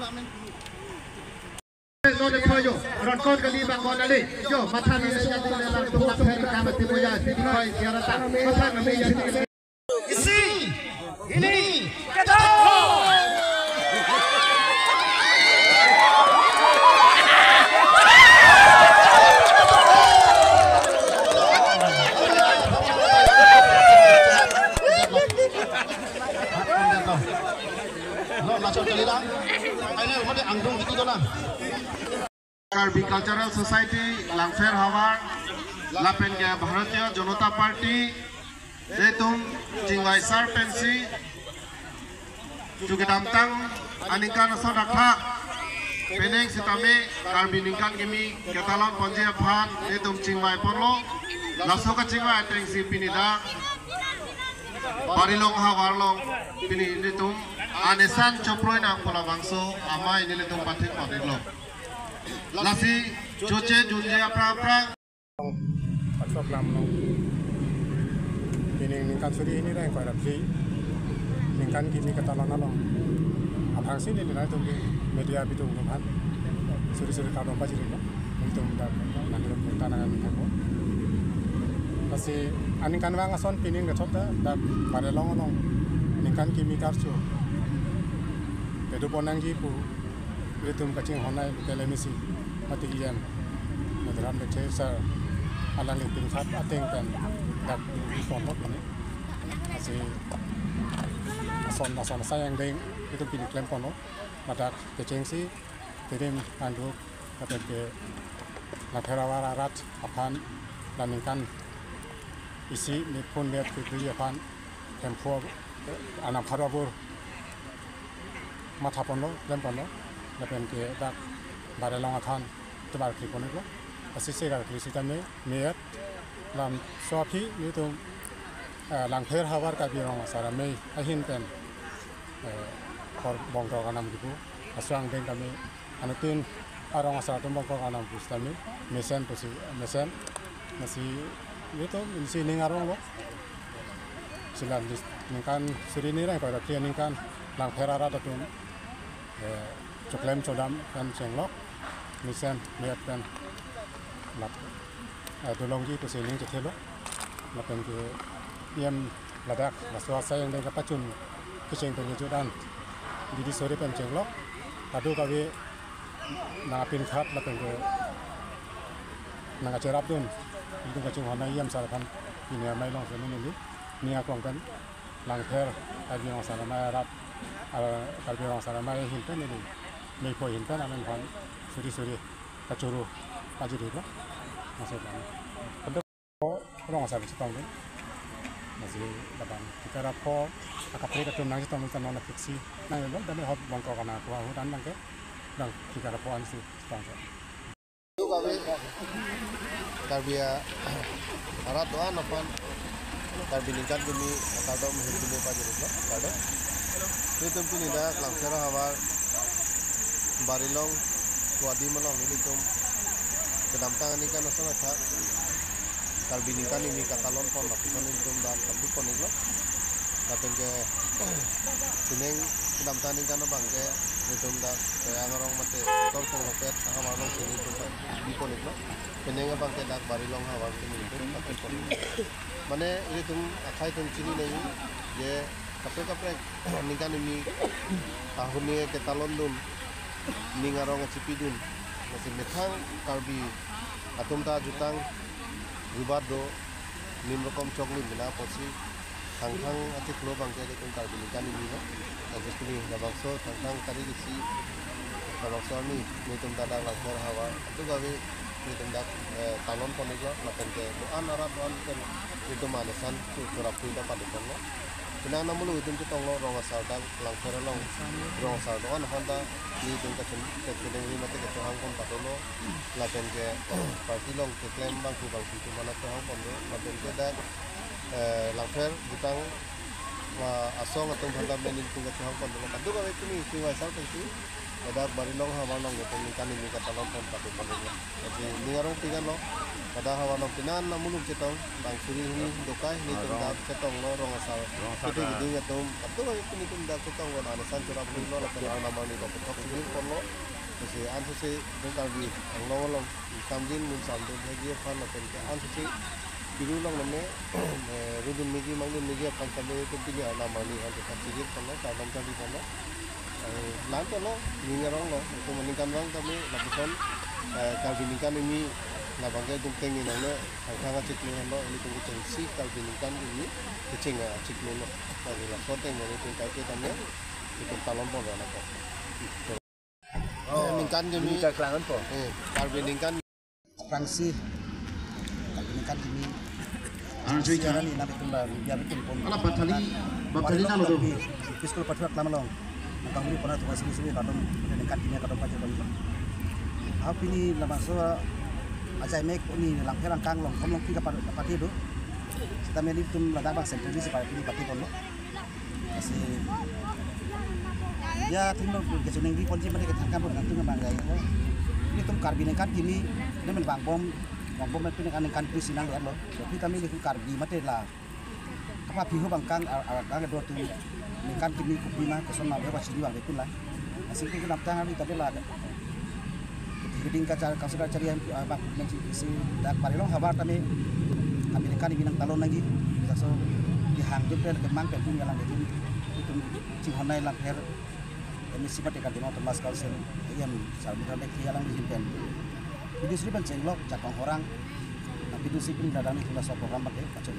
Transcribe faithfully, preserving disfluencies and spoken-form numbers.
Nonke pho yo, ronkon kali bang kon ali. Yo, matha ni le jati le lang thum pher kam ati moya, sini koi siarata. Matha kami ya. Isi, hini, kedo. Lo, laso kali lang. Aina, umade angdung gitu dolang. Karbi Cultural Society, Langpher Havar, lapen ke Bharatiya Janata Party, netum chingvai sar pensi, chu kedamtang aningkan ason athak, penang sitame Karbi ningkan kimi ketalon ponji aphan, netum chingvai ponlo, laso kachingvai atengsi pini dak, Barilong havar along, pini netum, anesan choproi nang pu labangso, amei nelitum pathik pathik lo. Lasi, choche junje aphrang aphrang. Patok lam long. Pining ningkan suri hini ra ingkoi ra phli. Ningkan kimi ketalon along. Aphrangsi neli nangtum ke media bitung atum aphan suri suri kardom pajirlo. Nelitum dak nangtum punta nangan thangpo. Lasi aningkanvang ason pining kethot ta dak Barilong along. Ningkan kimi karcho kedo pon nangji pu ilitum kachinghon ai local M A C mate E M Madhuram Lekthe sir, alanglitum khat ateng pen dak ponlo pini. Lasi ason ason asai angdeng ilitum pini klem ponlo. Ladak kechengsi tedim anduk lapen ke Langpher havar arat aphan la ningkan isi niphun net phli aphan Hemphu, eh, anam pharo abur matha ponlo, klem ponlo, lapen ke dak Barilong athan tebar kri ponlo, asisi gar kri sitame meyet lam so aphi nelitum, eh, Langpher havar Karbi Rong Asar Amei ahin pen, eh, kor bongkrok anam kipu, laso angdeng kami anuttin arong asar atum bongkrok anam pu sitame mesen pusi mesen. Lasi nelitum isi ning arong lo. Silan dis ningkan suri hini ra ingkoi ra phli aningkan Langpher arat atum, eh, choklem chodam pen chenglok mesen meyet pen lap, eh, dolongji pusi ning chethelo. Lapen ke E M ladak laso asai angdeng kapachun kecheng pen kejut an didi suri pen chenglok. Kadokave nangpin khat lapen ke nangkacherapdun ilitum kachinghon ai E M sir aphan pini amei along sitame neli ning aklong pen Langpher Karbi Rong Asar Amei arat, ah, Karbi Rong Asar Amei ahin pen neli meiphu ahin pen amen aphan suri suri kachoro pajirlo. Masih kan. Rong asar chetongdun. Lasi labang tikara pho akaprek atum nangchetongdun ta non apiksi nang lo dame hot bongkrok anam pu ahut an abangke. Bang tikara pho ansi chetong. Kadokave Karbi arat do-an aphan Karbi ningkan kimi akardom hirjume pajirlo. Kardom. Nelitum pini dak Langpher havar Barilong Suadi malong nelitum kedamtang aningkan ason athak Karbi ningkan kimi ketalon pon lapuson nelitum dak katik pon iklo. Lapen ke pining kedamtang aningkan abangke nelitum dak Toyang arong mate Tor Pong Lopet ahavar alongsi nelitum bi pon iklo. Pining abangke dak Barilong havar si nelitum katik pon iklo. Mane nelitum akhai atum chini nangji je kaprek kaprek ningkan kimi ahuni ketalondun, ning arong achipidun, lasi methang Karbi atum ta jutang jubat do, nim rokom choklim mena apotsi Thangthang achiklo abangke nelitum Karbi ningkan kimi lo. Lasi pini labangso Thangthang tarik isi labangso arni nelitum ta dak Langpher havar kadokave nelitum dak, eh, talon pon iklo lapen ke do-an arat do-an pen nelitum anesan chu chorap pui ta padu ponlo. Penang namulu nelitum chetonglo rong asar dak Langpher along rong asar do-an aphan ta nelitum kachin kachiningri mate kachohang pon padolo lapen ke party along keklem bangphu bangphi atum aphan chohang ponlo lapen ke dak eh, Langpher jutang, ah, asong atum aphan ta men nelitum kachohang pon dolo. Kadokave kimi chingvai sar pensi Ladak Barilong havar along nelitum ningkan kimi katalon pon patu pon lo. Jadi ning arong pingan lo. Ladak havar along pinan amuluk chetong, bang suri hini dokai, nelitum dak chetong lo rong asar. Rong asar. Kete giding atum, atum ayo nelitum dak chetong lo, anasan churap lo, lapen arnam arni paputhot suri pon lo. Jadi ansose nelitum Karbi Anglong along, samjin mun samdun hagi aphan lapen ke ansose piru along mane, eh, rudun megi mangdun megi aphan kami nelitum pini arnam arni aphan tetap suri pon lo, kardom charli pon lo. Eh, lan tolo, ning arong lo, nelitum aningkanvang kami, lapuson, eh, Karbi ningkan kimi, labang ke nelitum kecheng ni nangne, hangthang achiklo lo, nelitum kechengsi Karbi ningkan kimi, kecheng achiklo lo. Karbi laso ateng nelitum kaike tame, nelitum talon pon lo nangkok. Oh, eh, ningkan kimi, ini kaklangan po. Eh, Karbi ningkan Prangsi, Karbi ningkan kimi. Arjui ka. Sekarang ini nabi tumba, biar bikin pon. Ala bathali, bathali nalo do. School pathua klam along. Nangkang beri pon athu sini sini kadom, ningkan kimi kadom pajak pon. Aho pini labangso ajai mek pini langpher angkang along, kom along pi kapar-, kapati do. Seta nelitum ladak bang sentri si pini pati pon lo. Lasi, ya, tinglo kechuningri ponji mate kethangkam pon nangtum nang jai ko. Nelitum Karbi ningkan kimi, nemen vangbom, vangbom mate ningkan ningkan pisi nang lo. Tapi kami nelitum Karbi mate la. Kapa pihu bangkang ar-, ar-, ar-, do tu ningkan kimi kopi ma, koson ma, berapa sini bang bekun la. Lasi itu kenapa tang hari tadi la. Keding kachar, kasu kachari yang, ah, bak mensi isi dak Barilong havar tame, kami ningkan kimi nangtalon nangji. Laso kehang jut pen kemang pen pun yalang jut. Nelitum chinghon nai langpher M A C mate Karbi Anglong Autonomous Council, E M Sarbudhan Bey yalang jut pen. Bidusri pen chenglok jakong horang. Nah, bidusri pen dadang nelitum laso program pakai kacang.